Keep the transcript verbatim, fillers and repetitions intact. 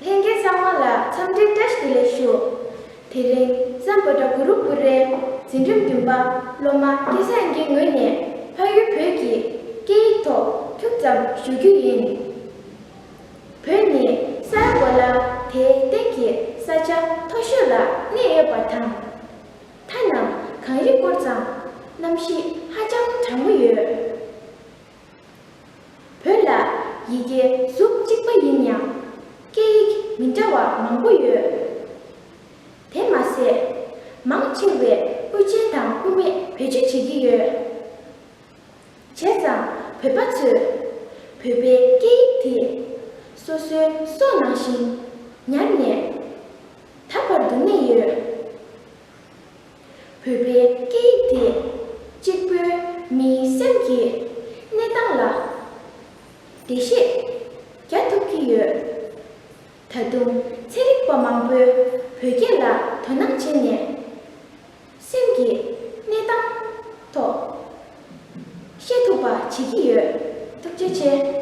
ལྷན་རྒྱས་ཚང་མ་ལ་འཚམས་འདྲིའི་བཀྲ་ཤིས་བདེ་ལེགས་ཞུ། དེ་རིང་སམ་བྷོ་ཊ་གུ་རུ་ཀུ་རེ་འཛིན་རིམ་བདུན་པ་སློབ་མ་སྐལ་བཟང་གི་ངོས་ནས་ཕ་ཡུལ་བོད་ཀྱི་སྐད་ཡིག་ཐོག་ཁྱུག་ཙམ་ཞུ་རྒྱུ་ཡིན། བོད་ནི་ས་གོ་ལ་དེའི་སྟེང་གི་ས་ཆ་མཐོ་ཤོས་ལ་གནས་ཡོད་པ་དང་། མཐའ་ནམ་གངས་རི་བསྐོར་ཙང་གནམ་གཤིས་ཧ་ཅང་གྲང་མོ་ཡོད། བོད་ལ་ཡི་གེ་གཟུགས་གཅིག་པ་ཡིན་ཡང་སྐད་ཡིག་མི་འདྲ་བ་མང་པོ་ཡོད། དེ་མ་ཟད། མང་ཆེ་བས་དབུ་ཅན་དང་དབུ་མེད་བེད་སྤྱོད་བྱེད་ཀྱི་ཡོད། བྱས་ཙང་བོད་པ་ཚོས་བོད་པའི་སྐད་ཡིག་དེ་སོ་སོའི་སྲོག་ནང་བཞིན་ཉར་ནས་ད་བར་དུ་གནས་ཡོད། བོད་པའི་སྐད་ཡིག་དེ་གཅིག་པུའི་མིའི་སེམས་ཀྱི་གནས་སྟངས་ལ་འགྲེལ་བཤད་རྒྱག་ཐུབ་ཀྱི་ཡོད། ད་དུང་ཚན་རིག་པ་མང་པོས་བོད་སྐད་ལ་དོ་སྣང་བྱས་ནས་སེམས་ཀྱི་གནས་སྟངས་ཐོག་ཤེས་ཐུབ་པ་བྱེད་ཀྱི་ཡོད། ཐུགས་རྗེ་ཆེ།